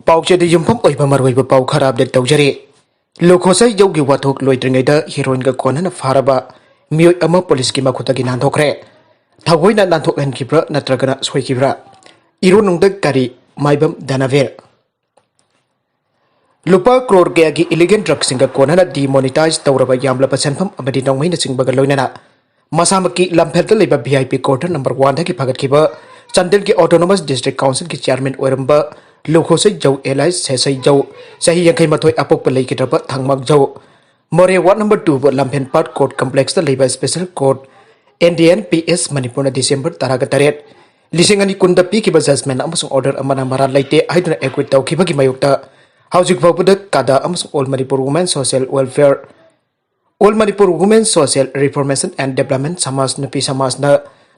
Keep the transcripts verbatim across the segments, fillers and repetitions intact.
ꯄꯥꯎꯆꯦꯗ ꯌꯨꯝꯐꯝ ꯑꯣꯏꯕ ꯃꯔꯨꯑꯣꯏꯕ ꯄꯥꯎ ꯈꯔ ꯑꯞꯗꯦꯠ ꯇꯧꯖꯔꯤ꯫ ꯂꯨꯈꯣꯁꯩ ꯖꯧꯒꯤ ꯋꯥꯊꯣꯛ ꯂꯣꯏꯗ꯭ꯔꯤꯉꯩꯗ ꯍꯤꯔꯣꯏꯟꯒ ꯀꯣꯟꯅꯅ ꯐꯥꯔꯕ ꯃꯤꯑꯣꯏ ꯑꯃ ꯄꯨꯂꯤꯁꯀꯤ ꯃꯈꯨꯠꯇꯒꯤ ꯅꯥꯟꯊꯣꯛꯈ꯭ꯔꯦ꯫ ꯊꯑꯣꯏꯅ ꯅꯥꯟꯊꯣꯛꯍꯟꯈꯤꯕ꯭ꯔꯥ ꯅꯠꯇ꯭ꯔꯒꯅ ꯁꯣꯏꯈꯤꯕ꯭ꯔꯥ? ꯏꯔꯣꯟꯅꯨꯡꯗ ꯀꯔꯤ? ꯃꯥꯏꯕꯝ ꯗꯅꯕꯤꯔ꯫ ꯂꯨꯄꯥ ꯀ꯭ꯔꯣꯔ ꯀꯌꯥꯒꯤ ꯏꯂꯤꯒꯦꯜ ꯗ꯭ꯔꯒꯁꯤꯡꯒ ꯀꯣꯟꯅꯅ ꯗꯤꯃꯣꯅꯤꯇꯥꯏꯖ ꯇꯧꯔꯕ ꯌꯥꯝꯂꯕ ꯁꯦꯟꯐꯝ ꯑꯃꯗꯤ ꯅꯣꯡꯃꯩꯅꯆꯤꯡꯕꯒ ꯂꯣꯏꯅꯅ ꯃꯁꯥꯃꯛꯀꯤ ꯂꯝꯐꯦꯜꯗ ꯂꯩꯕ V I P quarter number ꯋꯥꯟꯗꯒꯤ ꯐꯒꯠꯈꯤꯕ ꯆꯥꯟꯗꯦꯜꯒꯤ ꯑꯣꯇꯣꯅꯣꯃꯁ ꯗꯤꯁꯇ꯭ꯔꯤꯛ ꯀꯥꯎꯟꯁꯤꯜꯒꯤ ꯆꯤꯌꯥꯔꯃꯦꯟ ꯑꯣꯏꯔꯝꯕ ꯂꯨꯈꯣꯁꯩ ꯖꯧ ꯑꯦꯂꯥꯏꯁ ꯁꯦꯁꯩ ꯖꯧ, ꯆꯍꯤ ꯌꯥꯡꯈꯩ ꯃꯥꯊꯣꯏ, ꯑꯄꯣꯛꯄ ꯂꯩꯈꯤꯗ꯭ꯔꯕ ꯊꯥꯡꯃꯥꯛ ꯖꯧ, ꯃꯣꯔꯦ ꯋꯥꯔꯗ ꯅꯝꯕꯔ ꯇꯨꯕꯨ ꯂꯝꯐꯦꯜ ꯄꯥꯠ ꯀꯣꯔꯠ ꯀꯝꯄ꯭ꯂꯦꯛꯁꯇ ꯂꯩꯕ special court N D P P S ꯃꯅꯤꯄꯨꯔꯅ ꯗꯤꯁꯦꯝꯕꯔ ꯇꯔꯥꯒ ꯇꯔꯦꯠ, ꯂꯤꯁꯤꯡ ꯑꯅꯤ ꯀꯨꯟꯗ ꯄꯤꯈꯤꯕ ꯖꯖꯃꯦꯟ ꯑꯃꯁꯨꯡ ꯑꯣꯔꯗꯔ ꯑꯃꯅ ꯃꯔꯥꯜ ꯂꯩꯇꯦ ꯍꯥꯏꯗꯨꯅ ꯑꯦꯀ꯭ꯋꯤꯠ ꯇꯧꯈꯤꯕꯒꯤ ꯃꯥꯌꯣꯛꯇ ꯍꯧꯖꯤꯛ ꯐꯥꯎꯕꯗ ꯀꯥꯗꯥ ꯑꯃꯁꯨꯡ All Manipur Women Social Welfare, All Manipur Women Social Reformation and Development Samaj, ꯅꯨꯄꯤ ꯁꯃꯥꯖꯅ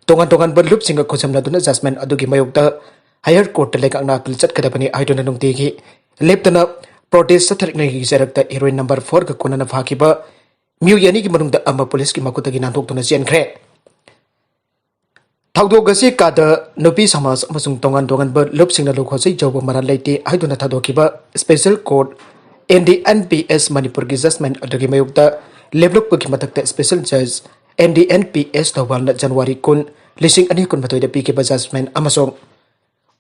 ꯇꯣꯉꯥꯟ ꯇꯣꯉꯥꯟꯕ ꯂꯨꯞꯁꯤꯡꯒ ꯈꯨꯠꯁꯝꯅꯗꯨꯅ ꯖꯖꯃꯦꯟ ꯑꯗꯨꯒꯤ ꯃꯥꯌꯣꯛꯇ ꯍꯥꯌꯔ ꯀꯣꯔꯠꯇ ꯂꯩꯉꯥꯛꯅ ꯑꯄꯤꯜ ꯆꯠꯀꯗꯕꯅꯤ ꯍꯥꯏꯗꯨꯅ ꯅꯨꯡꯇꯤꯒꯤ ꯂꯦꯞꯇꯅ ꯄ꯭ꯔꯣꯇꯦꯁ ꯆꯠꯊꯔꯛꯅꯤꯡꯉꯥꯏꯒꯤ ꯆꯩꯔꯛꯇ ꯍꯤꯔꯣꯏꯟ ꯅꯝꯕꯔ ꯐꯣꯔꯒ ꯀꯣꯟꯅꯅ ꯐꯥꯈꯤꯕ ꯃꯤꯑꯣꯏ ꯑꯅꯤꯒꯤ ꯃꯅꯨꯡꯗ ꯑꯃ ꯄꯨꯂꯤꯁꯀꯤ ꯃꯈꯨꯠꯇꯒꯤ ꯅꯥꯟꯊꯣꯛꯇꯨꯅ ꯆꯦꯟꯈ꯭ꯔꯦ꯫ ꯊꯧꯗꯣꯛ ꯑꯁꯤ ꯀꯥꯗ ꯅꯨꯄꯤ ꯁꯃꯥꯖ ꯑꯃꯁꯨꯡ ꯇꯣꯉꯥꯟ ꯇꯣꯉꯥꯟꯕ ꯂꯨꯞꯁꯤꯡꯅ ꯂꯨꯈꯣꯁꯩ ꯖꯧꯕ ꯃꯔꯥꯜ ꯂꯩꯇꯦ ꯍꯥꯏꯗꯨꯅ ꯊꯥꯗꯣꯛꯈꯤꯕ special court N D P ꯄꯤ ꯑꯦꯁ ꯃꯅꯤꯄꯨꯔꯒꯤ ꯖꯖꯃꯦꯟ ꯑꯗꯨꯒꯤ ꯃꯥꯌꯣꯛꯇ ꯂꯦꯞꯂꯛꯄꯒꯤ ꯃꯊꯛꯇ ꯁ꯭ꯄꯦꯁꯦꯜ ꯖꯖ ꯑꯦꯟ ꯗꯤ ꯑꯦꯟ ꯄꯤ ꯑꯦꯁ ꯊꯧꯕꯥꯜꯅ ꯖꯅꯋꯥꯔꯤ ꯀꯨꯟ, ꯂꯤꯁꯤꯡ ꯑꯅꯤ ꯀꯨꯟꯃꯥꯊꯣꯏꯗ ꯄꯤꯈꯤꯕ ꯖꯖꯃꯦꯟ ꯑꯃꯁꯨꯡ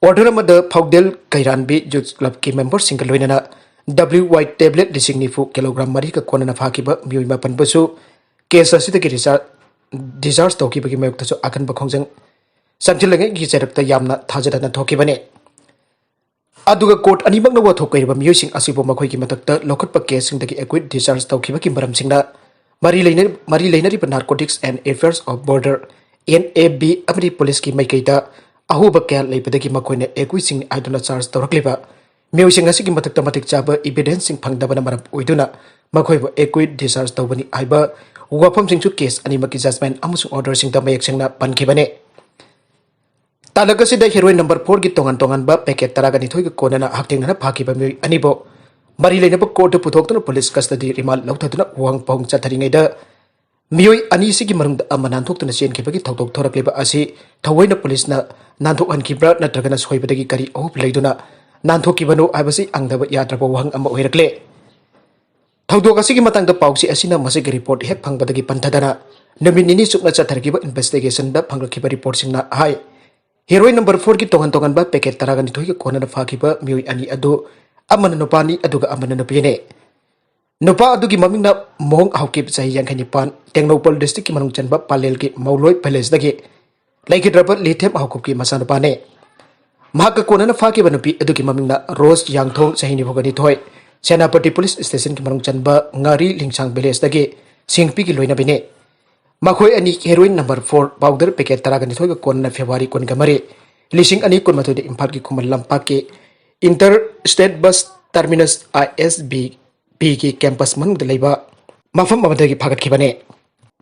ꯑꯣꯔꯗꯔ ꯑꯃꯗ ꯐꯥꯎꯗꯦꯜ ꯀꯩꯔꯥꯟꯕꯤ ꯌꯨꯠ ꯀ꯭ꯂꯕꯀꯤ ꯃꯦꯝꯕꯔꯁꯤꯡꯒ ꯂꯣꯏꯅꯅ ꯗꯕ꯭ꯂꯤꯎ ꯋꯥꯏ ꯇꯦꯕ꯭ꯂꯦꯠ ꯂꯤꯁꯤꯡ ꯅꯤꯐꯨ, ꯀꯤꯂꯣꯒ꯭ꯔꯥꯝ ꯃꯔꯤꯒ ꯀꯣꯟꯅꯅ ꯐꯥꯈꯤꯕ ꯃꯤꯑꯣꯏ ꯃꯥꯄꯟꯕꯨꯁꯨ ꯀꯦꯁ ꯑꯁꯤꯗꯒꯤ ꯔꯤꯆꯥꯔ-, ꯗꯤꯆꯥꯔꯖ ꯇꯧꯈꯤꯕꯒꯤ ꯃꯥꯌꯣꯛꯇꯁꯨ ꯑꯀꯟꯕ ꯈꯣꯡꯖꯪ ꯆꯪꯁꯤꯜꯂꯤꯉꯩꯒꯤ ꯆꯩꯔꯛꯇ ꯌꯥꯝꯅ ꯊꯥꯖꯗꯅ ꯊꯣꯛꯈꯤꯕꯅꯤ꯫ ꯑꯗꯨꯒ ꯀꯣꯔꯠ ꯑꯅꯤꯃꯛꯅ ꯋꯥꯊꯣꯛ ꯀꯩꯔꯕ ꯃꯤꯑꯣꯏꯁꯤꯡ ꯑꯁꯤꯕꯨ ꯃꯈꯣꯏꯒꯤ ꯃꯊꯛꯇ ꯂꯧꯈꯠꯄ ꯀꯦꯁꯁꯤꯡꯗꯒꯤ ꯑꯦꯀ꯭ꯋꯤꯠ ꯗꯤꯆꯥꯔꯖ ꯇꯧꯈꯤꯕꯒꯤ ꯃꯔꯝꯁꯤꯡꯅ ꯃꯔꯤ ꯂꯩꯅ-, ꯃꯔꯤ ꯂꯩꯅꯔꯤꯕ Narcotics and Affairs of Border, N A B, ꯑꯃꯗꯤ ꯄꯨꯂꯤꯁꯀꯤ ꯃꯥꯏꯀꯩꯗ ꯑꯍꯣꯕ ꯀꯌꯥ ꯂꯩꯕꯗꯒꯤ ꯃꯈꯣꯏꯅ ꯑꯦꯀ꯭ꯋꯤꯠꯁꯤꯡ ꯍꯥꯏꯗꯨꯅ ꯆꯥꯔꯖ ꯇꯧꯔꯛꯂꯤꯕ ꯃꯤꯑꯣꯏꯁꯤꯡ ꯑꯁꯤꯒꯤ ꯃꯊꯛꯇ ꯃꯇꯤꯛ ꯆꯥꯕ ꯏꯚꯤꯗꯦꯟꯁꯁꯤꯡ ꯐꯪꯗꯕꯅ ꯃꯔꯝ ꯑꯣꯏꯗꯨꯅ ꯃꯈꯣꯏꯕꯨ ꯑꯦꯀ꯭ꯋꯤꯠ ꯗꯤꯆꯥꯔꯖ ꯇꯧꯕꯅꯤ ꯍꯥꯏꯕ ꯋꯥꯐꯝꯁꯤꯡꯁꯨ ꯀꯦꯁ ꯑꯅꯤꯃꯛꯀꯤ ꯖꯖꯃꯦꯟ ꯑꯃꯁꯨꯡ ꯑꯣꯔꯗꯔꯁꯤꯡꯗ ꯃꯌꯦꯛ ꯁꯦꯡꯅ ꯄꯟꯈꯤꯕꯅꯤ꯫ ꯇꯥꯂꯛ ꯑꯁꯤꯗ ꯍꯤꯔꯣꯏꯟ ꯅꯝꯕꯔ ꯐꯣꯔꯒꯤ ꯇꯣꯉꯥꯟ ꯇꯣꯉꯥꯟꯕ ꯄꯦꯀꯦꯠ ꯇꯔꯥꯒ ꯅꯤꯊꯣꯏꯒ ꯀꯣꯟꯅꯅ ꯍꯛꯊꯦꯡꯅꯅ ꯐꯥꯈꯤꯕ ꯃꯤꯑꯣꯏ ꯑꯅꯤꯕꯨ ꯃꯔꯤ ꯂꯩꯅꯕ ꯀꯣꯔꯠꯇ ꯄꯨꯊꯣꯛꯇꯨꯅ ꯄꯨꯂꯤꯁ ꯀꯁꯇꯗꯤ ꯔꯤꯃꯥꯟ ꯂꯧꯊꯗꯨꯅ ꯋꯥꯍꯪ ꯄꯥꯎꯍꯪ ꯆꯠꯊꯔꯤꯉꯩꯗ ꯃꯤꯑꯣꯏ ꯑꯅꯤꯁꯤꯒꯤ ꯃꯅꯨꯡꯗ ꯑꯃ ꯅꯥꯟꯊꯣꯛꯇꯨꯅ ꯆꯦꯟꯈꯤꯕꯒꯤ ꯊꯧꯗꯣꯛ ꯊꯣꯔꯛꯂꯤꯕ ꯑꯁꯤ ꯊꯑꯣꯏꯅ ꯄꯨꯂꯤꯁꯅ ꯅꯥꯟꯊꯣꯛꯍꯟꯈꯤꯕ꯭ꯔꯥ ꯅꯠꯇ꯭ꯔꯒꯅ ꯁꯣꯏꯕꯗꯒꯤ ꯀꯔꯤ ꯑꯍꯣꯕ ꯂꯩꯗꯨꯅ ꯅꯥꯟꯊꯣꯛꯈꯤꯕꯅꯣ ꯍꯥꯏꯕꯁꯤ ꯍꯪꯗꯕ ꯌꯥꯗ꯭ꯔꯕ ꯋꯥꯍꯪ ꯑꯃ ꯑꯣꯏꯔꯛꯂꯦ꯫ ꯊꯧꯗꯣꯛ ꯑꯁꯤꯒꯤ ꯃꯇꯥꯡꯗ ꯄꯥꯎꯆꯦ ꯑꯁꯤꯅ ꯃꯁꯤꯒꯤ ꯔꯤꯄꯣꯔꯠ ꯍꯦꯛ ꯐꯪꯕꯗꯒꯤ ꯄꯟꯊꯗꯅ ꯅꯨꯃꯤꯠ ꯅꯤꯅꯤ ꯆꯨꯞꯅ ꯆꯠꯊꯔꯛꯈꯤꯕ ꯏꯟꯚꯦꯁꯇꯤꯒꯦꯁꯟꯗ ꯐꯪꯂꯛꯈꯤꯕ ꯔꯤꯄꯣꯔꯠꯁꯤꯡꯅ ꯍꯥꯏ, ꯍꯦꯔꯣꯏꯟ ꯅꯝꯕꯔ ꯐꯣꯔꯒꯤ ꯇꯣꯉꯥꯟ ꯇꯣꯉꯥꯟꯕ ꯄꯦꯀꯦꯠ ꯇꯔꯥꯒ ꯅꯤꯊꯣꯏꯒ ꯀꯣꯟꯅꯅ ꯐꯥꯈꯤꯕ ꯃꯤꯑꯣꯏ ꯑꯅꯤ ꯑꯗꯨ ꯑꯃꯅ ꯅꯨꯄꯥꯅꯤ ꯑꯗꯨꯒ ꯑꯃꯅ ꯅꯨꯄꯤꯅꯤ꯫ ꯅꯨꯄꯥ ꯑꯗꯨꯒꯤ ꯃꯃꯤꯡꯅ ꯃꯣꯡ ꯍꯥꯎꯀꯤꯞ, ꯆꯍꯤ ꯌꯥꯡꯈꯩ ꯅꯤꯄꯥꯟ, ꯇꯦꯡꯅꯧꯄꯜ ꯗꯤꯁꯇ꯭ꯔꯤꯛꯀꯤ ꯃꯅꯨꯡ ꯆꯟꯕ ꯄꯥꯂꯦꯜꯒꯤ ꯃꯧꯂꯣꯏ ꯚꯤꯂꯦꯖꯇꯒꯤ ꯂꯩꯈꯤꯗ꯭ꯔꯕ ꯂꯤꯊꯦꯝ ꯍꯥꯎꯀꯨꯞꯀꯤ ꯃꯆꯥꯅꯨꯄꯥꯅꯤ꯫ ꯃꯍꯥꯛꯀ ꯀꯣꯟꯅꯅ ꯐꯥꯈꯤꯕ ꯅꯨꯄꯤ ꯑꯗꯨꯒꯤ ꯃꯃꯤꯡꯅ ꯔꯣꯁ ꯌꯥꯡꯊꯣꯡ, ꯆꯍꯤ ꯅꯤꯐꯨꯒ ꯅꯤꯊꯣꯏ, ꯁꯦꯅꯥꯄꯇꯤ ꯄꯨꯂꯤꯁ ꯁ꯭ꯇꯦꯁꯟꯒꯤ ꯃꯅꯨꯡ ꯆꯟꯕ ꯉꯥꯔꯤ ꯂꯤꯡꯁꯥꯡ ꯚꯤꯂꯦꯖꯇꯒꯤ ꯁꯤꯡꯄꯤꯒꯤ ꯂꯣꯏꯅꯕꯤꯅꯤ꯫ ꯃꯈꯣꯏ ꯑꯅꯤ heroine number four powder packet ꯇꯔꯥꯒ ꯅꯤꯊꯣꯏꯒ ꯀꯣꯟꯅꯅ ꯐꯦꯕ꯭ꯔꯨꯋꯥꯔꯤ ꯀꯨꯟꯒ ꯃꯔꯤ, ꯂꯤꯁꯤꯡ ꯑꯅꯤ ꯀꯨꯟꯃꯥꯊꯣꯏꯗ ꯏꯝꯐꯥꯜꯒꯤ ꯈꯨꯃꯟ ꯂꯝꯄꯥꯛꯀꯤ inter state bus terminus, ISBB ꯒꯤ ꯀꯦꯝꯄꯁ ꯃꯅꯨꯡꯗ ꯂꯩꯕ ꯃꯐꯝ ꯑꯃꯗꯒꯤ ꯐꯥꯒꯠꯈꯤꯕꯅꯤ꯫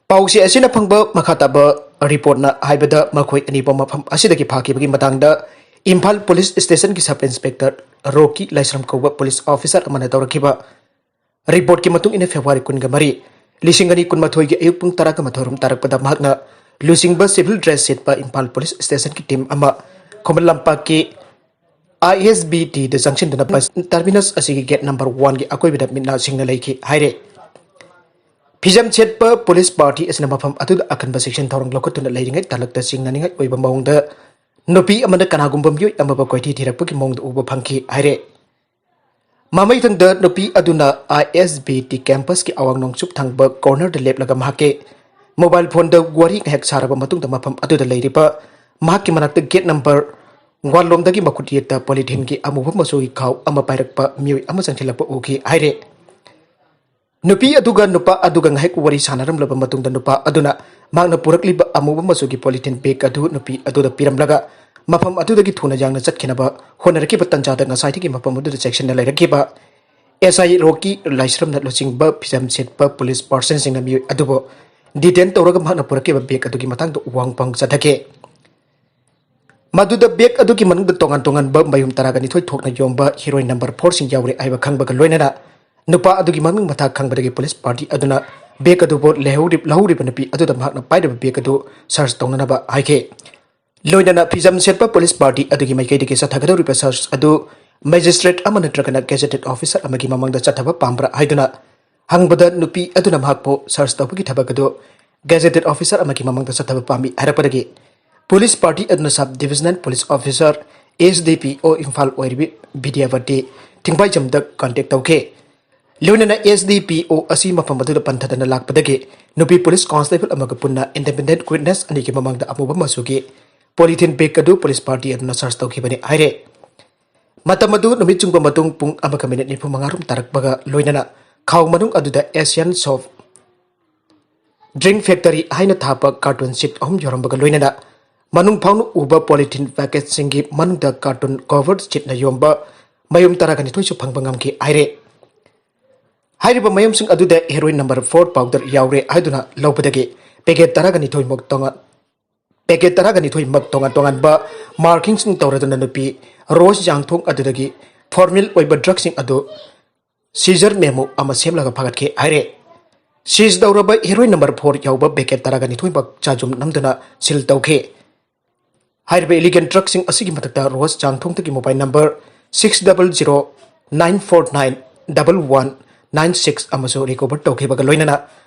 ꯄꯥꯎꯆꯦ ꯑꯁꯤꯅ ꯐꯪꯕ ꯃꯈꯥ ꯇꯥꯕ ꯔꯤꯄꯣꯔꯠꯅ ꯍꯥꯏꯕꯗ, ꯃꯈꯣꯏ ꯑꯅꯤꯕꯨ ꯃꯐꯝ ꯑꯁꯤꯗꯒꯤ ꯐꯥꯈꯤꯕꯒꯤ ꯃꯇꯥꯡꯗ ꯏꯝꯐꯥꯜ ꯄꯨꯂꯤꯁ ꯁ꯭ꯇꯦꯁꯟꯒꯤ ꯁꯕ ꯏꯟꯁꯄꯦꯛꯇꯔ ꯔꯣꯀꯤ ꯂꯥꯏꯁ꯭ꯔꯝ ꯀꯧꯕ ꯄꯨꯂꯤꯁ ꯑꯣꯐꯤꯁꯥꯔ ꯑꯃꯅ ꯇꯧꯔꯛꯈꯤꯕ ꯔꯤꯄꯣꯔꯠꯀꯤ ꯃꯇꯨꯡ ꯏꯟꯅ, ꯐꯦꯕ꯭ꯔꯨꯋꯥꯔꯤ ꯀꯨꯟꯒ ꯃꯔꯤ, ꯂꯤꯁꯤꯡ ꯑꯅꯤ ꯀꯨꯟꯃꯥꯊꯣꯏꯒꯤ ꯑꯌꯨꯛ ꯄꯨꯡ ꯇꯔꯥꯒ ꯃꯥꯊꯣꯏ ꯔꯣꯝ ꯇꯥꯔꯛꯄꯗ ꯃꯍꯥꯛꯅ ꯂꯨꯆꯤꯡꯕ ꯁꯤꯚꯤꯜ ꯗ꯭ꯔꯦꯁ ꯁꯦꯠꯄ ꯏꯝꯐꯥꯜ ꯄꯨꯂꯤꯁ ꯁ꯭ꯇꯦꯁꯟꯒꯤ ꯇꯤꯝ ꯑꯃ ꯈꯨꯃꯟ ꯂꯝꯄꯥꯛꯀꯤ ISBT ꯗ ꯆꯪꯁꯤꯟꯗꯨꯅ ꯕꯁ ꯇꯔꯃꯤꯅꯁ ꯑꯁꯤꯒꯤ ꯒꯦꯠ ꯅꯝꯕꯔ ꯋꯥꯟꯒꯤ ꯑꯀꯣꯏꯕꯗ ꯃꯤꯠ ꯅꯥ ꯁꯤꯡꯅ ꯂꯩꯈꯤ ꯍꯥꯏꯔꯦ꯫ ꯐꯤꯖꯝ ꯁꯦꯠꯄ ꯄꯨꯂꯤꯁ ꯄꯥꯔꯇꯤ ꯑꯁꯤꯅ ꯃꯐꯝ ꯑꯗꯨꯗ ꯑꯀꯟꯕ ꯆꯦꯛꯁꯤꯟ ꯊꯧꯔꯥꯡ ꯂꯧꯈꯠꯇꯨꯅ ꯂꯩꯔꯤꯉꯩ ꯇꯥꯂꯛꯇ ꯆꯤꯡꯅꯅꯤꯡꯉꯥꯏ ꯑꯣꯏꯕ ꯃꯑꯣꯡꯗ ꯅꯨꯄꯤ ꯑꯃꯅ ꯀꯅꯥꯒꯨꯝꯕ ꯃꯤꯑꯣꯏ ꯑꯃꯕꯨ ꯀꯣꯏꯊꯤ ꯊꯤꯔꯛꯄꯒꯤ ꯃꯑꯣꯡꯗ ꯎꯕ ꯐꯪꯈꯤ ꯍꯥꯏꯔꯦ꯫ ꯃꯃꯩꯊꯪꯗ ꯅꯨꯄꯤ ꯑꯗꯨꯅ ISBT ꯀꯦꯝꯄꯁꯀꯤ ꯑꯋꯥꯡ ꯅꯣꯡꯆꯨꯞ ꯊꯪꯕ ꯀꯣꯔꯅꯔꯗ ꯂꯦꯞꯂꯒ ꯃꯍꯥꯛꯀꯤ ꯃꯣꯕꯥꯏꯜ ꯐꯣꯟꯗ ꯋꯥꯔꯤ ꯉꯥꯏꯍꯥꯛ ꯁꯥꯔꯕ ꯃꯇꯨꯡꯗ ꯃꯐꯝ ꯑꯗꯨꯗ ꯂꯩꯔꯤꯕ ꯃꯍꯥꯛꯀꯤ ꯃꯅꯥꯛꯇ ꯒꯦꯠ ꯅꯝꯕꯔ ꯋꯥꯟꯂꯣꯝꯗꯒꯤ ꯃꯈꯨꯠ ꯌꯦꯠꯇ ꯄꯣꯂꯤꯊꯤꯟꯒꯤ ꯑꯃꯨꯕ ꯃꯆꯨꯒꯤ ꯈꯥꯎ ꯑꯃ ꯄꯥꯏꯔꯛꯄ ꯃꯤꯑꯣꯏ ꯑꯃ ꯆꯪꯁꯤꯜꯂꯛꯄ ꯎꯈꯤ ꯍꯥꯏꯔꯦ꯫ ꯅꯨꯄꯤ ꯑꯗꯨꯒ ꯅꯨꯄꯥ ꯑꯗꯨꯒ ꯉꯥꯏꯍꯥꯛ ꯋꯥꯔꯤ ꯁꯥꯟꯅꯔꯝꯂꯕ ꯃꯇꯨꯡꯗ ꯅꯨꯄꯥ ꯑꯗꯨꯅ ꯃꯍꯥꯛꯅ ꯄꯨꯔꯛꯂꯤꯕ ꯑꯃꯨꯕ ꯃꯆꯨꯒꯤ ꯄꯣꯂꯤꯊꯤꯟ ꯕꯦꯒ ꯑꯗꯨ ꯅꯨꯄꯤ ꯑꯗꯨꯗ ꯄꯤꯔꯝꯂꯒ ꯃꯐꯝ ꯑꯗꯨꯗꯒꯤ ꯊꯨꯅ ꯌꯥꯡꯅ ꯆꯠꯈꯤꯅꯕ ꯍꯣꯠꯅꯔꯛꯈꯤꯕ ꯇꯥꯟꯖꯥꯗ ꯉꯁꯥꯏꯗꯒꯤ ꯃꯐꯝ ꯑꯗꯨꯗ ꯆꯦꯛꯁꯤꯟꯅ ꯂꯩꯔꯛꯈꯤꯕ SI ꯔꯣꯀꯤ ꯂꯥꯏꯁ꯭ꯔꯝꯅ ꯂꯨꯆꯤꯡꯕ ꯐꯤꯖꯝ ꯁꯦꯠꯄ ꯄꯨꯂꯤꯁ ꯄꯥꯔꯁꯟꯁꯤꯡꯅ ꯃꯤꯑꯣꯏ ꯑꯗꯨꯕꯨ ꯗꯤꯇꯦꯟ ꯇꯧꯔꯒ ꯃꯍꯥꯛꯅ ꯄꯨꯔꯛꯈꯤꯕ ꯕꯦꯒ ꯑꯗꯨꯒꯤ ꯃꯇꯥꯡꯗ ꯋꯥꯍꯪ ꯄꯥꯎꯍꯪ ꯆꯠꯊꯈꯤ꯫ ꯃꯗꯨꯗ ꯕꯦꯒ ꯑꯗꯨꯒꯤ ꯃꯅꯨꯡꯗ ꯇꯣꯉꯥꯟ ꯇꯣꯉꯥꯟꯕ ꯃꯌꯨꯝ ꯇꯔꯥꯒ ꯅꯤꯊꯣꯏ ꯊꯣꯛꯅ ꯌꯣꯟꯕ ꯍꯦꯔꯣꯏꯟ ꯅꯝꯕꯔ ꯐꯣꯔꯁꯤꯡ ꯌꯥꯎꯔꯦ ꯍꯥꯏꯕ ꯈꯪꯕꯒ ꯂꯣꯏꯅꯅ ꯅꯨꯄꯥ ꯑꯗꯨꯒꯤ ꯃꯃꯤꯡ ꯃꯊꯥ ꯈꯪꯕꯗꯒꯤ ꯄꯨꯂꯤꯁ ꯄꯥꯔꯇꯤ ꯑꯗꯨꯅ ꯕꯦꯒ ꯑꯗꯨꯕꯨ ꯂꯩꯍꯧꯔꯤ-, ꯂꯧꯍꯧꯔꯤꯕ ꯅꯨꯄꯤ ꯑꯗꯨꯗ ꯃꯍꯥꯛꯅ ꯄꯥꯏꯔꯤꯕ ꯕꯦꯒ ꯑꯗꯨ ꯁꯔꯆ ꯇꯧꯅꯅꯕ ꯍꯥꯏꯈꯤ꯫ ꯂꯣꯏꯅꯅ ꯐꯤꯖꯝ ꯁꯦꯠꯄ ꯄꯨꯂꯤꯁ ꯄꯥꯔꯇꯤ ꯑꯗꯨꯒꯤ ꯃꯥꯏꯀꯩꯗꯒꯤ ꯆꯠꯊꯒꯗꯧꯔꯤꯕ ꯁꯔꯆ ꯑꯗꯨ magistrate ꯑꯃ ꯅꯠꯇ꯭ꯔꯒꯅ gazetted officer ꯑꯃꯒꯤ ꯃꯃꯥꯡꯗ ꯆꯠꯊꯕ ꯄꯥꯝꯕ꯭ꯔꯥ ꯍꯥꯏꯗꯨꯅ ꯍꯪꯕꯗ, ꯅꯨꯄꯤ ꯑꯗꯨꯅ ꯃꯍꯥꯛꯄꯨ search ꯇꯧꯕꯒꯤ ꯊꯕꯛ ꯑꯗꯨ gazetted officer ꯑꯃꯒꯤ ꯃꯃꯥꯡꯗ ꯆꯠꯊꯕ ꯄꯥꯝꯃꯤ ꯍꯥꯏꯔꯛꯄꯗꯒꯤ police party ꯑꯗꯨꯅ sub divisional police officer, S D P O, Imphal ꯑꯣꯏꯔꯤꯕꯤ ꯕꯤꯗ꯭ꯌꯥꯕꯇꯤ ꯊꯤꯡꯕꯥꯏꯖꯝꯗ contact ꯇꯧꯈꯤ꯫ ꯂꯣꯏꯅꯅ S D P O ꯑꯁꯤ ꯃꯐꯝ ꯑꯗꯨꯗ ꯄꯟꯊꯗꯅ ꯂꯥꯛꯄꯗꯒꯤ ꯅꯨꯄꯤ police constable ꯑꯃꯒ ꯄꯨꯟꯅ independent witness ꯑꯅꯤꯒꯤ ꯃꯃꯥꯡꯗ ꯑꯃꯨꯕ ꯃꯆꯨꯒꯤ polythene bag ꯑꯗꯨ police party ꯑꯗꯨꯅ search ꯇꯧꯈꯤꯕꯅꯤ ꯍꯥꯏꯔꯦ꯫ ꯃꯇꯝ ꯑꯗꯨ ꯅꯨꯃꯤꯠ ꯆꯨꯡꯕ ꯃꯇꯨꯡ ꯄꯨꯡ ꯑꯃꯒ ꯃꯤꯅꯤꯠ ꯅꯤꯐꯨ ꯃꯉꯥ ꯔꯣꯝ ꯇꯥꯔꯛꯄꯒ ꯂꯣꯏꯅꯅ ꯈꯥꯎ ꯃꯅꯨꯡ ꯑꯗꯨꯗ Asian Soft Drink Factory ꯍꯥꯏꯅ ꯊꯥꯕ carton sheet ꯑꯍꯨꯝ ꯌꯥꯎꯔꯝꯕꯒ ꯂꯣꯏꯅꯅ ꯃꯅꯨꯡ ꯐꯥꯎꯅ ꯎꯕ polythene packetꯁꯤꯡꯒꯤ ꯃꯅꯨꯡꯗ carton cover sheetꯅ ꯌꯣꯝꯕ ꯃꯌꯨꯝ ꯇꯔꯥꯒ ꯅꯤꯊꯣꯏꯁꯨ ꯐꯪꯕ ꯉꯝꯈꯤ ꯍꯥꯏꯔꯦ꯫ ꯍꯥꯏꯔꯤꯕ ꯃꯌꯨꯝꯁꯤꯡ ꯑꯗꯨꯗ heroin number four powder ꯌꯥꯎꯔꯦ ꯍꯥꯏꯗꯨꯅ ꯂꯧꯕꯗꯒꯤ packet ꯇꯔꯥꯒ ꯅꯤꯊꯣꯏꯃꯨꯛ ꯇꯣꯉꯥꯟ packet ꯇꯔꯥꯒ ꯅꯤꯊꯣꯏꯃꯛ ꯇꯣꯉꯥꯟ ꯇꯣꯉꯥꯟꯕ markingꯁꯤꯡ ꯇꯧꯔꯗꯨꯅ ꯅꯨꯄꯤ ꯔꯣꯁ ꯌꯥꯡꯊꯣꯡ ꯑꯗꯨꯗꯒꯤ formal ꯑꯣꯏꯕ drugꯁꯤꯡ ꯑꯗꯨ seizure memo ꯑꯃ ꯁꯦꯝꯂꯒ ꯐꯥꯒꯠꯈꯤ ꯍꯥꯏꯔꯦ꯫ Seize ꯇꯧꯔꯕ heroin number four ꯌꯥꯎꯕ packet ꯇꯔꯥꯒ ꯅꯤꯊꯣꯏꯃꯛ ꯆꯥꯖꯨꯝ ꯅꯝꯗꯨꯅ seal ꯇꯧꯈꯤ꯫ ꯍꯥꯏꯔꯤꯕ illegal drugꯁꯤꯡ ꯑꯁꯤꯒꯤ ꯃꯊꯛꯇ ꯔꯣꯁ ꯌꯥꯡꯊꯣꯡꯗꯒꯤ mobile number six double zero nine four nine double one nine six ꯑꯃꯁꯨ recover ꯇꯧꯈꯤꯕꯒ ꯂꯣꯏꯅꯅ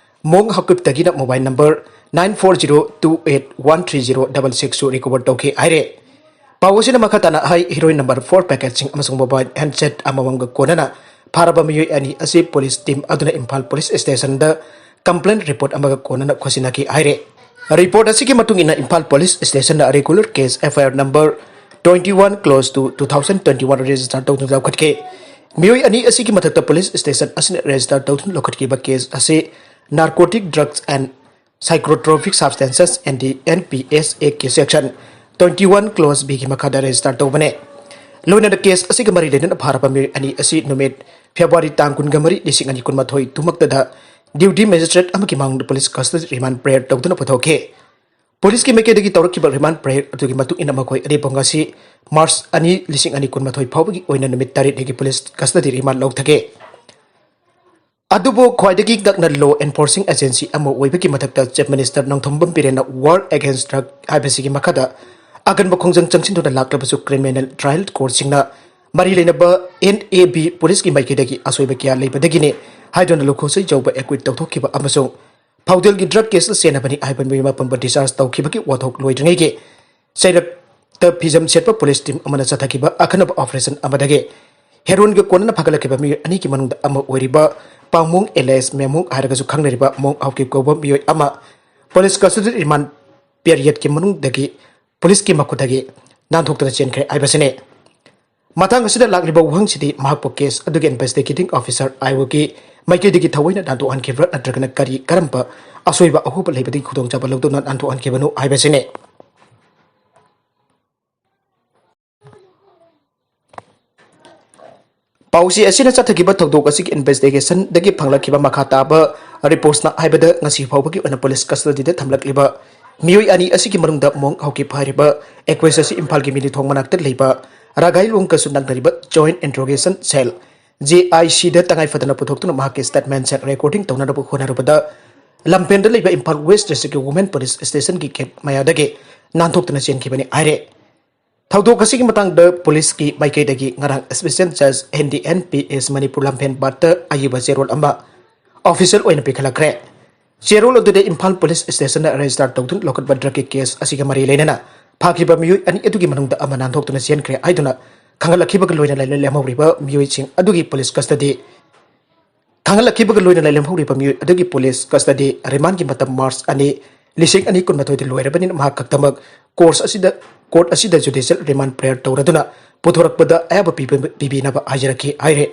ꯃꯣꯡ ꯍꯀꯨꯞꯇꯒꯤꯅ mobile number nine four zero two eight one three zero double sixꯁꯨ recover ꯇꯧꯈꯤ ꯍꯥꯏꯔꯦ꯫ ꯄꯥꯎ ꯑꯁꯤꯅ ꯃꯈꯥ ꯇꯥꯅ ꯍꯥꯏ, heroin number four packetꯁꯤꯡ ꯑꯃꯁꯨꯡ mobile handset ꯑꯃꯃꯝꯒ ꯀꯣꯟꯅꯅ ꯐꯥꯔꯕ ꯃꯤꯑꯣꯏ ꯑꯅꯤ ꯑꯁꯤ police team ꯑꯗꯨꯅ ꯏꯝꯐꯥꯜ police stationꯗ complaint report ꯑꯃꯒ ꯀꯣꯟꯅꯅ ꯈꯣꯠꯆꯤꯟꯅꯈꯤ ꯍꯥꯏꯔꯦ꯫ Report ꯑꯁꯤꯒꯤ ꯃꯇꯨꯡ ꯏꯟꯅ Imphal police stationꯅ regular case F I R number twenty one close to two thousand twenty one register ꯇꯧꯗꯨꯅ ꯂꯧꯈꯠꯈꯤ꯫ ꯃꯤꯑꯣꯏ ꯑꯅꯤ ꯑꯁꯤꯒꯤ ꯃꯊꯛꯇ police station ꯑꯁꯤꯅ register ꯇꯧꯗꯨꯅ ꯂꯧꯈꯠꯈꯤꯕ case ꯑꯁꯤ Narcotic Drugs and Psychotropic Substances and the N P S Act section twenty one clause Bꯒꯤ ꯃꯈꯥꯗ register ꯇꯧꯕꯅꯦ꯫ ꯂꯣꯏꯅꯅ case ꯑꯁꯤꯒ ꯃꯔꯤ ꯂꯩꯅꯅ ꯐꯥꯔꯕ ꯃꯤꯑꯣꯏ ꯑꯅꯤ ꯑꯁꯤ ꯅꯨꯃꯤꯠ February ꯇꯥꯡ ꯀꯨꯟꯒ ꯃꯔꯤ, ꯂꯤꯁꯤꯡ ꯑꯅꯤ ꯀꯨꯟꯃꯥꯊꯣꯏ ꯇꯨꯃꯛꯇꯗ duty magistrate ꯑꯃꯒꯤ ꯃꯥꯡꯗ police custody remand prayer ꯇꯧꯗꯨꯅ ꯄꯨꯊꯣꯛꯈꯤ꯫ Policeꯀꯤ ꯃꯥꯏꯀꯩꯗꯒꯤ ꯇꯧꯔꯛꯈꯤꯕ remand prayer ꯑꯗꯨꯒꯤ ꯃꯇꯨꯡ ꯏꯟꯅ ꯃꯈꯣꯏ ꯑꯅꯤꯕꯨ ꯉꯁꯤ March ꯑꯅꯤ, ꯂꯤꯁꯤꯡ ꯑꯅꯤ ꯀꯨꯟꯃꯥꯊꯣꯏ ꯐꯥꯎꯕꯒꯤ ꯑꯣꯏꯅ ꯅꯨꯃꯤꯠ ꯇꯔꯦꯠꯅꯤꯒꯤ police custody remand ꯂꯧꯊꯒꯦ꯫ ꯑꯗꯨꯕꯨ ꯈ꯭ꯋꯥꯏꯗꯒꯤ ꯅꯛꯅ law enforcing agency ꯑꯃ ꯑꯣꯏꯕꯒꯤ ꯃꯊꯛꯇ Chief Minister Nongthombam ꯕꯤꯔꯦꯟꯅ War Against Drug ꯍꯥꯏꯕꯁꯤꯒꯤ ꯃꯈꯥꯗ ꯑꯀꯟꯕ ꯈꯣꯡꯖꯪ ꯆꯪꯁꯤꯟꯗꯨꯅ ꯂꯥꯛꯂꯕꯁꯨ criminal trial courtꯁꯤꯡꯅ ꯃꯔꯤ ꯂꯩꯅꯕ NAB police ꯀꯤ ꯃꯥꯏꯀꯩꯗꯒꯤ ꯑꯁꯣꯏꯕ ꯀꯌꯥ ꯂꯩꯕꯗꯒꯤꯅꯤ ꯍꯥꯏꯗꯨꯅ ꯂꯨꯈꯣꯡꯁꯩ ꯌꯧꯕ acquit ꯇꯧꯊꯣꯛꯈꯤꯕ ꯑꯃꯁꯨꯡ ꯐꯥꯎꯗꯦꯜꯒꯤ drug case ꯆꯦꯟꯅꯕꯅꯤ ꯍꯥꯏꯕ ꯃꯤꯑꯣꯏ ꯑꯃ ꯄꯨꯝꯕ discharge ꯇꯧꯈꯤꯕꯒꯤ ꯋꯥꯊꯣꯛ ꯂꯣꯏꯗ꯭ꯔꯤꯉꯩꯒꯤ ꯆꯩꯔꯛꯇ ꯐꯤꯖꯝ ꯁꯦꯠꯄ police team ꯑꯃꯅ ꯆꯠꯊꯈꯤꯕ ꯑꯈꯟꯅꯕ operation ꯑꯃꯗꯒꯤ heroin ꯒ ꯀꯣꯟꯅꯅ ꯐꯥꯒꯠꯂꯛꯈꯤꯕ ꯃꯤꯑꯣꯏ ꯑꯅꯤꯒꯤ ꯃꯅꯨꯡꯗ ꯑꯃ ꯑꯣꯏꯔꯤꯕ ꯄꯥꯎꯃꯣꯡ alias ꯃꯦꯃꯣꯡ ꯍꯥꯏꯔꯒꯁꯨ ꯈꯪꯅꯔꯤꯕ ꯃꯣꯡ ꯍꯥꯎꯀꯤꯞ ꯀꯧꯕ ꯃꯤꯑꯣꯏ ꯑꯃ police custody remand period ꯀꯤ ꯃꯅꯨꯡꯗꯒꯤ police ꯀꯤ ꯃꯈꯨꯠꯇꯒꯤ ꯅꯥꯟꯊꯣꯛꯇꯨꯅ ꯆꯦꯟꯈ꯭ꯔꯦ ꯍꯥꯏꯕꯁꯤꯅꯤ꯫ ꯃꯇꯥꯡ ꯑꯁꯤꯗ ꯂꯥꯛꯂꯤꯕ ꯋꯥꯍꯪꯁꯤꯗꯤ ꯃꯍꯥꯛꯄꯨ case ꯑꯗꯨꯒꯤ investigating officer IO ꯒꯤ ꯃꯥꯏꯀꯩꯗꯒꯤ ꯊꯑꯣꯏꯅ ꯅꯥꯟꯊꯣꯛꯍꯟꯈꯤꯕ꯭ꯔꯥ ꯅꯠꯇ꯭ꯔꯒꯅ ꯀꯔꯤ ꯀꯔꯝꯕ ꯑꯁꯣꯏꯕ ꯑꯍꯣꯕ ꯂꯩꯕꯗꯒꯤ ꯈꯨꯗꯣꯡꯆꯥꯕ ꯂꯧꯗꯨꯅ ꯅꯥꯟꯊꯣꯛꯍꯟꯈꯤꯕꯅꯣ ꯍꯥꯏꯕꯁꯤꯅꯤ꯫ ꯄꯥꯎꯆꯦ ꯑꯁꯤꯅ ꯆꯠꯊꯈꯤꯕ ꯊꯧꯗꯣꯛ ꯑꯁꯤꯒꯤ investigation ꯗꯒꯤ ꯐꯪꯂꯛꯈꯤꯕ ꯃꯈꯥ ꯇꯥꯕ reports ꯅ ꯍꯥꯏꯕꯗ ꯉꯁꯤ ꯐꯥꯎꯕꯒꯤ ꯑꯣꯏꯅ police custody ꯗ ꯊꯝꯂꯛꯂꯤꯕ ꯃꯤꯑꯣꯏ ꯑꯅꯤ ꯑꯁꯤꯒꯤ ꯃꯅꯨꯡꯗ ꯃꯣꯡ ꯍꯧꯈꯤꯕ ꯍꯥꯏꯔꯤꯕ accused ꯑꯁꯤ ꯏꯝꯐꯥꯜꯒꯤ ꯃꯤꯂꯤ ꯊꯣꯡ ꯃꯅꯥꯛꯇ ꯂꯩꯕ ꯔꯥꯒꯥꯏꯂꯣꯡꯒꯁꯨ ꯅꯛꯅꯔꯤꯕ Joint Interrogation Cell, JIC ꯗ ꯇꯉꯥꯏ ꯐꯗꯅ ꯄꯨꯊꯣꯛꯇꯨꯅ ꯃꯍꯥꯛꯀꯤ statement ꯁꯤꯡ recording ꯇꯧꯅꯅꯕ ꯍꯣꯠꯅꯔꯨꯕꯗ ꯂꯝꯐꯦꯜꯗ ꯂꯩꯕ ꯏꯝꯐꯥꯜ West District ꯀꯤ Women Police Station ꯒꯤ gate ꯃꯌꯥꯗꯒꯤ ꯅꯥꯟꯊꯣꯛꯇꯨꯅ ꯆꯦꯟꯈꯤꯕꯅꯤ ꯍꯥꯏꯔꯦ꯫ ꯊꯧꯗꯣꯛ ꯑꯁꯤꯒꯤ ꯃꯇꯥꯡꯗ police ꯀꯤ ꯃꯥꯏꯀꯩꯗꯒꯤ ꯉꯔꯥꯡ Special Judge ꯍꯦꯟꯗꯤ ꯑꯦꯟ ꯄꯤ ꯑꯦꯁ ꯃꯅꯤꯄꯨꯔ ꯂꯝꯐꯦꯜ ꯄꯥꯠꯇ ꯑꯏꯕ ꯆꯦꯔꯣꯜ ꯑꯃ official ꯑꯣꯏꯅ ꯄꯤꯈꯠꯂꯛꯈ꯭ꯔꯦ꯫ ꯆꯦꯔꯣꯜ ꯑꯗꯨꯗ ꯏꯝꯐꯥꯜ police station ꯗ register ꯇꯧꯗꯨꯅ ꯂꯧꯈꯠꯄ drug ꯀꯤ case ꯑꯁꯤꯒ ꯃꯔꯤ ꯂꯩꯅꯅ ꯐꯥꯈꯤꯕ ꯃꯤꯑꯣꯏ ꯑꯅꯤ ꯑꯗꯨꯒꯤ ꯃꯅꯨꯡꯗ ꯑꯃ ꯅꯥꯟꯊꯣꯛꯇꯨꯅ ꯆꯦꯟꯈ꯭ꯔꯦ ꯍꯥꯏꯗꯨꯅ ꯈꯪꯍꯜꯂꯛꯈꯤꯕꯒ ꯂꯣꯏꯅꯅ ꯂꯦꯝꯍꯧꯔꯤꯕ ꯃꯤꯑꯣꯏꯁꯤꯡ ꯑꯗꯨꯒꯤ police custody ꯈꯪꯍꯜꯂꯛꯈꯤꯕꯒ ꯂꯣꯏꯅꯅ ꯂꯦꯝꯍꯧꯔꯤꯕ ꯃꯤꯑꯣꯏ ꯑꯗꯨꯒꯤ police custody remand ꯒꯤ ꯃꯇꯝ March ꯑꯅꯤ, ꯂꯤꯁꯤꯡ ꯑꯅꯤ ꯀꯨꯟꯃꯥꯊꯣꯏꯗ ꯂꯣꯏꯔꯕꯅꯤꯅ ꯃꯍꯥꯛ ꯈꯛꯇꯃꯛ court ꯑꯁꯤꯗ, court ꯑꯁꯤꯗ judicial remand prayer ꯇꯧꯔꯗꯨꯅ ꯄꯨꯊꯣꯔꯛꯄꯗ ꯑꯌꯥꯕ ꯄꯤꯕ-, ꯄꯤꯕꯤꯅꯕ ꯍꯥꯏꯖꯔꯛꯈꯤ ꯍꯥꯏꯔꯦ꯫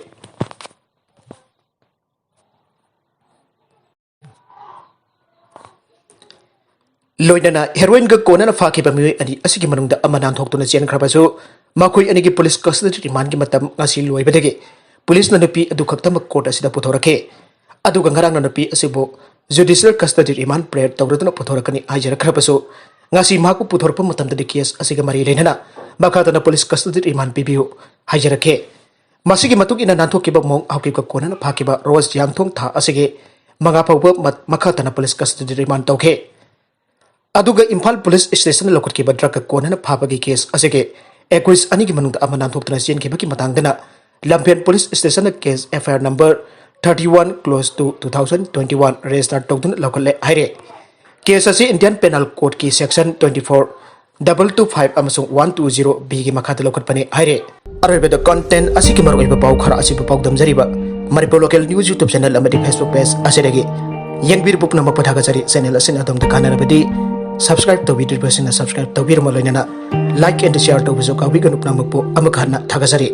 ꯂꯣꯏꯅꯅ heroin ꯒ ꯀꯣꯟꯅꯅ ꯐꯥꯈꯤꯕ ꯃꯤꯑꯣꯏ ꯑꯅꯤ ꯑꯁꯤꯒꯤ ꯃꯅꯨꯡꯗ ꯑꯃ ꯅꯥꯟꯊꯣꯛꯇꯨꯅ ꯆꯦꯟꯈ꯭ꯔꯕꯁꯨ, ꯃꯈꯣꯏ ꯑꯅꯤꯒꯤ police custody remand ꯒꯤ ꯃꯇꯝ ꯉꯁꯤ ꯂꯣꯏꯕꯗꯒꯤ police ꯅ ꯅꯨꯄꯤ ꯑꯗꯨ ꯈꯛꯇꯃꯛ court ꯑꯁꯤꯗ ꯄꯨꯊꯣꯔꯛꯈꯤ꯫ ꯑꯗꯨꯒ ꯉꯔꯥꯡꯅ ꯅꯨꯄꯤ ꯑꯁꯤꯕꯨ judicial custody remand prayer ꯇꯧꯔꯗꯨꯅ ꯄꯨꯊꯣꯔꯛꯀꯅꯤ ꯍꯥꯏꯖꯔꯛꯈ꯭ꯔꯕꯁꯨ, ꯉꯁꯤ ꯃꯍꯥꯛꯄꯨ ꯄꯨꯊꯣꯔꯛꯄ ꯃꯇꯝꯗꯗꯤ case ꯑꯁꯤꯒ ꯃꯔꯤ ꯂꯩꯅꯅ ꯃꯈꯥ ꯇꯥꯅ police custody remand ꯄꯤꯕꯤꯌꯨ ꯍꯥꯏꯖꯔꯛꯈꯤ꯫ ꯃꯁꯤꯒꯤ ꯃꯇꯨꯡ ꯏꯟꯅ ꯅꯥꯟꯊꯣꯛꯈꯤꯕ ꯃꯣꯡ ꯍꯧꯈꯤꯕ ꯀꯣꯟꯅꯅ ꯐꯥꯈꯤꯕ ꯔꯣꯁ ꯍꯤꯌꯥꯡꯊꯣꯡ ꯊꯥ ꯑꯁꯤꯒꯤ ꯃꯉꯥ ꯐꯥꯎꯕ ꯃ-, ꯃꯈꯥ ꯇꯥꯅ police custody remand ꯇꯧꯈꯤ꯫ ꯑꯗꯨꯒ ꯏꯝꯐꯥꯜ police station ꯅ ꯂꯧꯈꯠꯈꯤꯕ drug ꯀ ꯀꯣꯟꯅꯅ ꯐꯥꯕꯒꯤ case ꯑꯁꯤꯒꯤ ꯑꯦꯀ꯭ꯌꯨꯁ ꯑꯅꯤꯒꯤ ꯃꯅꯨꯡꯗ ꯑꯃ ꯅꯥꯟꯊꯣꯛꯇꯨꯅ ꯆꯦꯟꯈꯤꯕꯒꯤ ꯃꯇꯥꯡꯗꯅ ꯂꯝꯐꯦꯜ ꯄꯨꯂꯤꯁ ꯁ꯭ꯇꯦꯁꯟꯗ case F I R number thirty one close to two thousand twenty one register ꯇꯧꯗꯨꯅ ꯂꯧꯈꯠꯂꯦ ꯍꯥꯏꯔꯦ꯫ ꯀꯦꯁ ꯑꯁꯤ ꯏꯟꯗꯤꯌꯟ ꯄꯦꯅꯦꯜ ꯀꯣꯗꯀꯤ ꯁꯦꯛꯁꯟ twenty four double two five ꯑꯃꯁꯨꯡ one two zero B ꯒꯤ ꯃꯈꯥꯗ ꯂꯧꯈꯠꯄꯅꯤ ꯍꯥꯏꯔꯦ꯫ ꯑꯔꯣꯏꯕꯗ ꯀꯟꯇꯦꯟ ꯑꯁꯤꯒꯤ ꯃꯔꯨꯑꯣꯏꯕ ꯄꯥꯎ ꯈꯔ ꯑꯁꯤꯕꯨ ꯄꯥꯎꯗꯝꯖꯔꯤꯕ Manipur local news YouTube channel ꯑꯃꯗꯤ Facebook ꯄꯦꯖ ꯑꯁꯤꯗꯒꯤ ꯌꯦꯡꯕꯤꯔꯤꯕ ꯄꯨꯝꯅꯃꯛꯄꯨ ꯊꯥꯒꯠꯆꯔꯤ꯫ ꯆꯦꯅꯦꯜ ꯑꯁꯤꯅ ꯑꯗꯣꯝꯗ ꯀꯥꯟꯅꯔꯕꯗꯤ subscribe ꯇꯧꯕꯤꯗ꯭ꯔꯤꯕꯁꯤꯡꯅ subscribe ꯇꯧꯕꯤꯔꯝꯃ ꯂꯣꯏꯅꯅ like and share ꯇꯧꯕꯁꯨ ꯀꯥꯎꯕꯤꯒꯅꯨ꯫ ꯄꯨꯝꯅꯃꯛꯄꯨ ꯑꯃꯨꯛ ꯍꯟꯅ ꯊꯥꯒꯠꯆꯔꯤ꯫